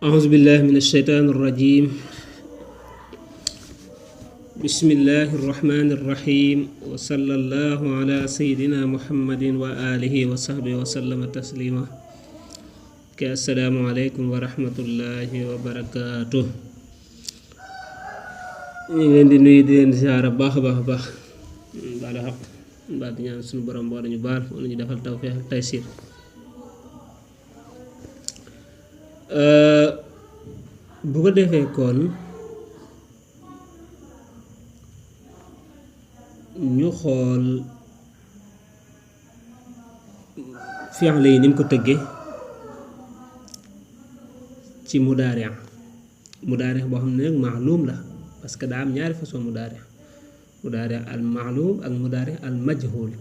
أعوذ بالله من الشيطان الرجيم. بسم الله الرحمن الرحيم وصلى الله على سيدنا محمد وآله وصحبه وسلم تسليما. السلام عليكم ورحمة الله وبركاته. ñu ngi leen di nuyu di leen ziara baax a baax baal xaq baal di ñaan suñu borom boo dañu baal moo ñu defal tawfeex ak taysiir. bu ko defee kon ñu xool fi'l yi ni mu ko tëggee ci mudaari boo xam ne nag ma'luum la parce que daa am ñaari façon mudaari al ma'luum ak mudaari al majhul.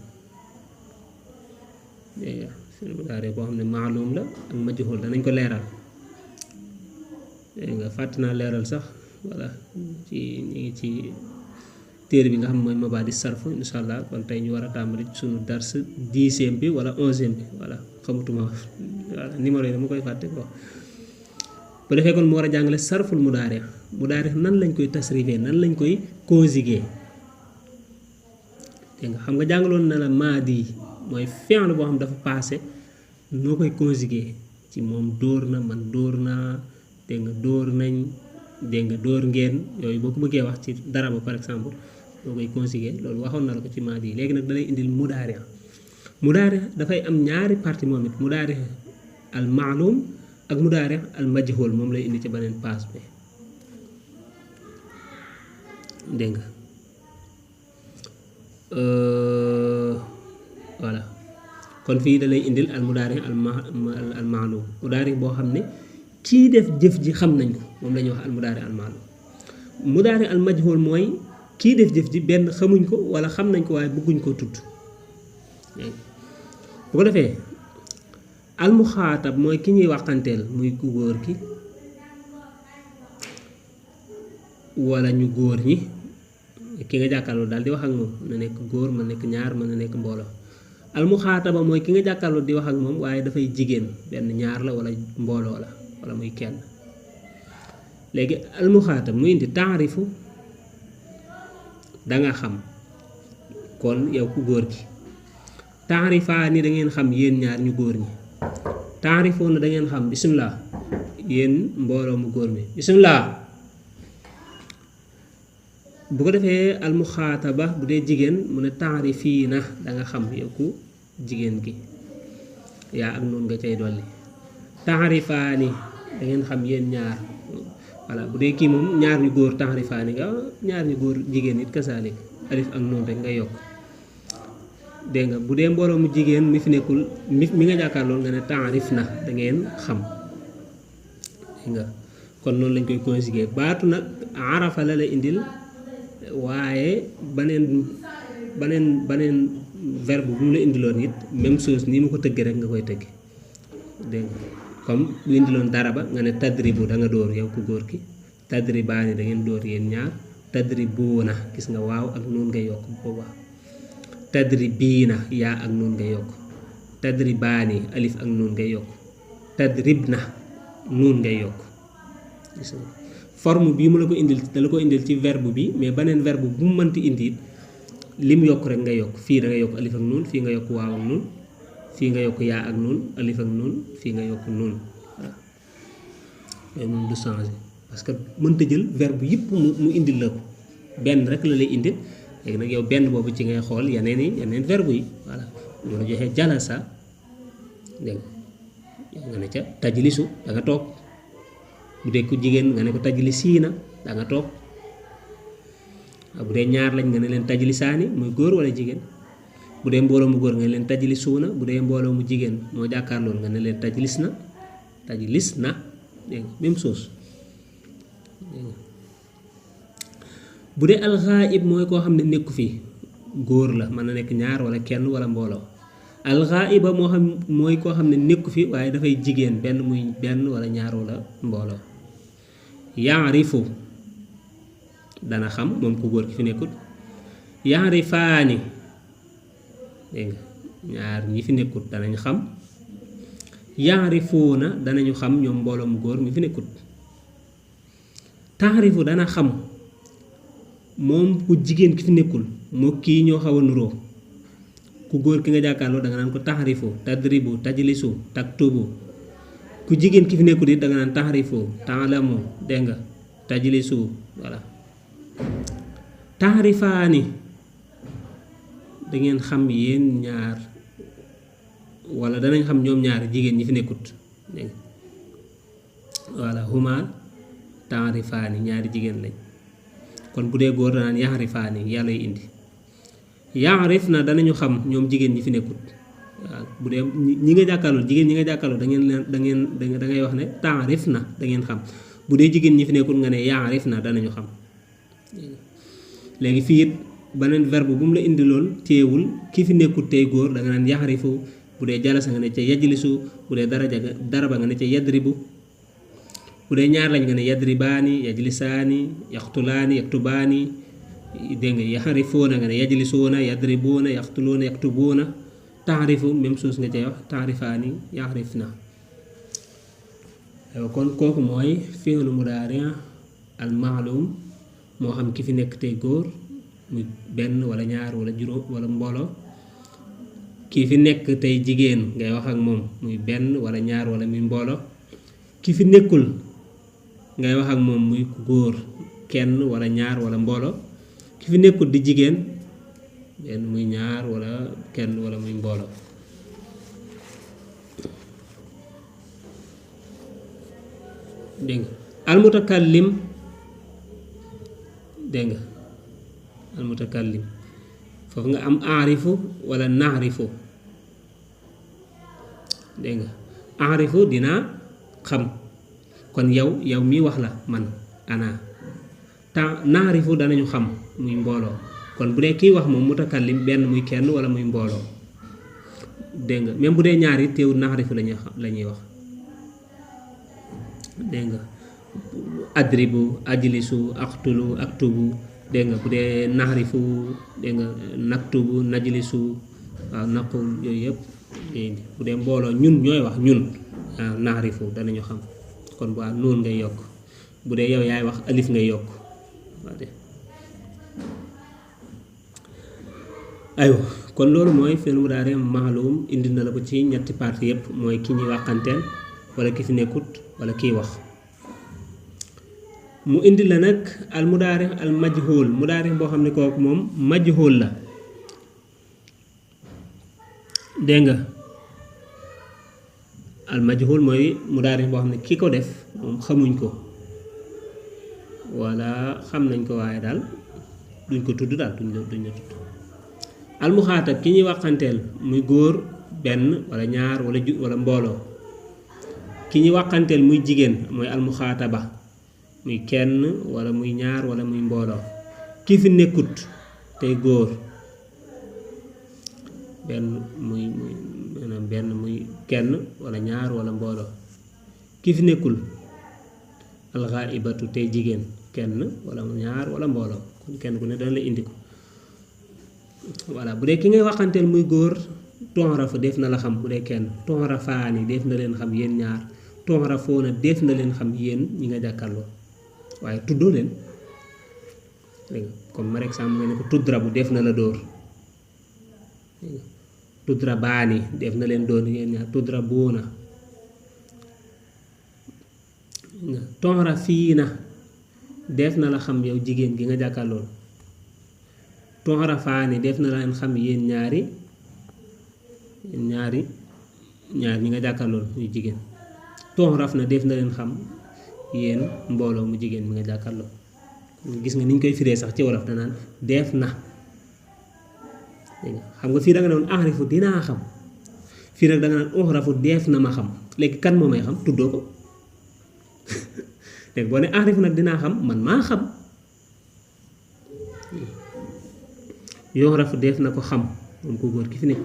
mudaari boo xam ne ma'luum la ak majhul danañ ko leeral. nga fàtt naa leeral sax voilà ci ñu ngi ci téere bi nga xam mooy mabaadi sarf insha allah kon tey ñu war a tàmbali suñu dars 10e bi wala 11e bi voilà xamatuma voilà numéro yi dama koy fàtte ko bu defee kon mu war a jàngale sarful mudaari nan lañ koy tasrifee nan lañ koy conjuguer. dégg nga xam nga jàngaloon na la maadi mooy fi'l boo xam dafa passé noo koy conjuguer ci moom dóor na man dóor naa dégg nga dóor nañ dégg nga dóor ngeen yooyu boo ko bëggee wax ci dara ba par exemple noo koy conjuguer loolu waxoon na la ko ci maadi yi léegi nag da lay indil mudaari dafay am ñaari partie moom it mudaari al ma'lum ak mudaari al majhul moom lay indi ci beneen paas bi dégg nga voilà kon fii da lay indil al mudaari al ma'lum mudaari boo xam ne kii def jëf ji xam nañ ko moom la ñuy wax al mudaari al ma'lum. mudaari al majhul mooy kii def jëf ji benn xamuñ ko wala xam nañ ko waaye bëgguñ koo tudd. bu ko defee al muxaatab mooy ki ñuy waxanteel muy ku góor ki wala ñu góor ñi ki nga jàkkaarloo daal di wax ak moom mën na nekk góor mën na nekk ñaar mën na nekk mbooloo. al muxaataba mooy ki nga jàkkaarloo di wax ak moom waaye dafay jigéen benn ñaar la wala mbooloo la wala muy kenn. léegi al muxaatab muy indi taarifu danga xam kon yow ku góor gi taarifaa ni da ngeen xam yéen ñaar ñu góor ñi taarifoo na da ngeen xam bisimilah yéen mbooloo mu góor mi bisimilah. bu ko defee al muxaataba bu dee jigéen mu ne taarifii na danga xam yow ku jigéen gi yaa ak noonu nga cay dolli taarifaani da ngeen xam yéen ñaar voilà bu dee kii moom ñaar ñu góor taarifaani nga ñaar ñu góor jigéen it kasaalik alif ak noonu rek nga yokk dégg nga bu dee mbooloo mu jigéen mi fi nekkul mi nga jàkkaarlool nga ne taarif na da ngeen xam dégg nga kon noonu lañ koy conjuguer baatu nag arafa la la indil waaye baneen verbe bu mu la indiloon it même chose nii mu ko tëggee rek nga koy tëgge dégg nga comme bu indiloon dara ba nga ne tadribu da nga dóor yow ku góor ki tadribaani da ngeen dóor yéen ñaar tadribuuna gis nga waaw ak noon nga yokk boobaa tadribiina yaa ak noon nga yokk tadribaani alif ak noon nga yokk tadribna noon nga yokk gis nga forme bii mu la ko indil da la ko indil ci verbe bi mais beneen verbe bu mu mënti indi it lim yokk rek nga yokk fii da nga yokk alif ak noon fii nga yokk waaw ak noon fii nga yokk yaa ak noon alif ak noon fii nga yokk noon voilà mais moom du changer parce que mënta jël verbe yëpp mu indil la ko benn rek la lay indil léegi nag yow benn boobu ci ngay xool yeneen verbe yi voilà ñu la joxee jalasa dégg nga ne ca tajlisu da nga toog bu dee ku jigéen nga ne ko tajlisiina da nga toog bu dee ñaar lañ nga ne leen tajlisaani muy góor wala jigéen bu dee mbooloo mu góor nga ne leen tajlisuuna bu dee mbooloo mu jigéen moo jàkkaarlool nga ne leen tajlis na dégg nga même chose dégg nga bu dee alxaayib mooy koo xam ne nekku fi góor la mën na nekk ñaar wala kenn wala mbooloo alxaayiba moo xam mooy koo xam ne nekku fi waaye dafay jigéen benn muy benn wala ñaar wala mbooloo. yaarifu dana xam moom ku góor ki fi nekkut yaarifaani dégg nga ñaar ñi fi nekkut danañ xam yaarifuuna danañu xam ñoom mbooloo mu góor mi fi nekkut taarifu dana xam moom ku jigéen ki fi nekkul moo kii ñoo xaw a nuroo ku góor ki nga jàkkaarloo da nga naan ko taxarifu tadribu tajlisu taktubu ku jigéen ki fi nekkul it da nga naan taxarifu taalamu dégg nga tajlisu voilà taxarifaani da ngeen xam yéen ñaar wala danañ xam ñoom ñaar jigéen ñi fi nekkut dégg nga voilà huma taxarifaani ñaari jigéen lañ kon bu dee góor danaan yaxarifaani yàlla y indi yaarif na danañu xam ñoom jigéen ñi fi nekkut waaw bu dee ñi nga jàkkaarloo jigéen ñi nga jàkkaarloo da ngeen leen da ngay wax ne taarif na da ngeen xam bu dee jigéen ñi fi nekkut nga ne yaarif na danañu xam léegi fii it beneen verbe bu mu la indi lool téewul ki fi nekkut tey góor da nga naan yaxarifu bu dee jalasa nga ne ca yajlisu bu dee daraba nga ne ca yadribu bu dee ñaar lañ nga ne yadribaani yajlisaani yaxtulaani yaktubaani dégg nga yaxarifuuna nga ne yajlisuuna yadribuuna yaxtuluuna yaktubuuna taarifu même chose nga cay wax taarifaani yaxarif na kon kooku mooy fi'lu mudaari al maalum moo xam ki fi nekk tey góor muy benn wala ñaar wala juróom wala mbooloo ki fi nekk tey jigéen ngay wax ak moom muy benn wala ñaar wala muy mbooloo ki fi nekkul ngay wax ak moom muy góor kenn wala ñaar wala mbooloo ki fi nekkul di jigéen benn muy ñaar wala kenn wala muy mbooloo dégg nga almutakallim dégg nga almutakallim foofu nga am aarifu wala naarifu dégg nga aarifu dinaa xam kon yow mii wax la man ana naarifu danañu xam muy mbooloo kon bu dee kii wax moom mutakallim benn muy kenn wala muy mbooloo dégg nga même bu dee ñaari teewul naarifu la ñuy wax dégg nga adribu ajlisu aqtulu aktubu dégg nga bu dee naarifu dégg nga naktubu najlisu waaw naqul yooyu yëpp bu dee mbooloo ñun ñooy wax ñun waaw naarifu danañu xam kon bu am noonu ngay yokk bu dee yow yaay wax alif ngay yokk waaw de aywa kon loolu mooy fi'l mudaari maalum indi na la ko ci ñetti parties yëpp mooy ki ñuy waxanteel wala ki fi nekkut wala kiy wax mu indi la nag al mudaari al majhul mudaari boo xam ne kooku moom majhul la dégg nga al majhul mooy mudaari boo xam ne ki ko def moom xamuñ ko wala xam nañ ko waaye daal duñ ko tudd daal duñ la tudd al muxaatab ki ñuy waxanteel muy góor benn wala ñaar wala mbooloo ki ñuy waxanteel muy jigéen mooy al muxaataba muy kenn wala muy ñaar wala muy mbooloo ki fi nekkut tey góor benn muy kenn wala ñaar wala mbooloo ki fi nekkul alxaaibatu tey jigéen kenn wala ñaar wala mbooloo kon kenn ku ne dana la indi ko voilà bu dee ki ngay waxanteel muy góor tonrafa def na la xam bu dee kenn tonrafaani def na leen xam yéen ñaar tonrafoona def na leen xam yéen ñi nga jàkkaarloo waaye tuddoo leen dégg nga comme par exemple nga ne ko tudrabu def na la dóor tudrabaani def na leen dóor yéen ñaar tudrabuuna tonrafiina def na la xam yow jigéen gi nga jàkkaarlool tonrafaani def na leen xam yéen ñaar ñi nga jàkkaarlool muy jigéen tonraf na def na leen xam yéen mbooloo mu jigéen mi nga jàkkaarloo gis nga ni ñu koy firee sax ci wolof danaan def na dégg nga xam nga fii da nga doon ahrifu dinaa xam fii nag da nga naan uhrafu def na ma xam léegi kan moo may xam tuddoo ko léegi boo ne ahrifu nag dinaa xam man maa xam yuhrafu def na ko xam moom ko góor ki fi nekk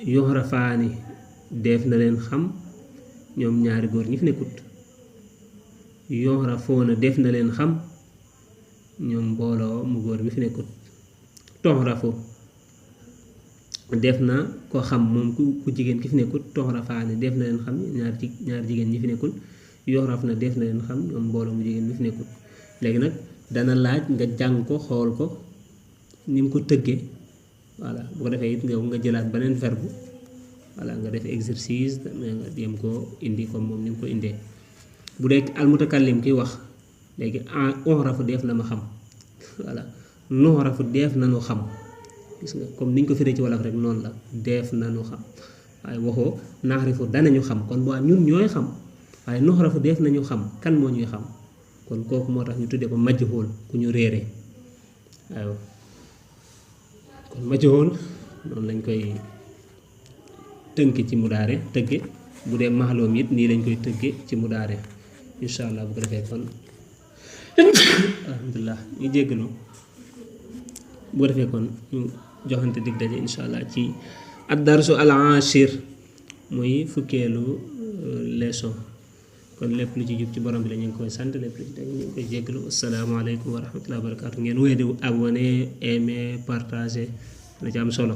yuhrafaani def na leen xam ñoom ñaari góor ñi fi nekkut yuhrafoona def na leen xam ñoom mbooloo mu góor mi fi nekkut tuxrafu def na ko xam moom ku jigéen ki fi nekkul toxrafaani def na leen xam ñaar jigéen ñi fi nekkul yoxraf na def na leen xam ñoom mbooloo mu jigéen mi fi nekkul léegi nag dana laaj nga jàng ko xool ko ni mu ko tëggee voilà bu ko defee it nga jëlaat beneen verbe voilà nga def exercice nga dem ko indi comme moom ni mu ko indee bu dee almutakallim ki wax léegi uxrafu def na ma xam voilà nuxrafu def na nu xam gis nga comme niñ ko firee ci wolof rek noonu la def na nu xam waaye waxoo naxrifu danañu xam kon bu ñun ñooy xam waaye nuxrafu def nañu xam kan moo ñuy xam kon kooku moo tax ñu tuddee ko majhul ku ñu réere waaw kon majhul noonu lañ koy tënk ci mudaare tëgge bu dee maxloom it nii lañ koy tëgge ci mudaare incha allah bu ko defee kon alhamdulilah ñu jéggalu bu ko defee kon ñu joxante dig daje incha allah ci ad-darsu al-ashir muy fukkeelu leçon kon lépp lu ci jub ci borom bi la ñu ngi koy sant lépp lu ci teg ñu ngi koy jéggalu asalaamaaleykum wa rahmatullahi wa barakatu ngeen wéy di abonné aimer partager na ci am solo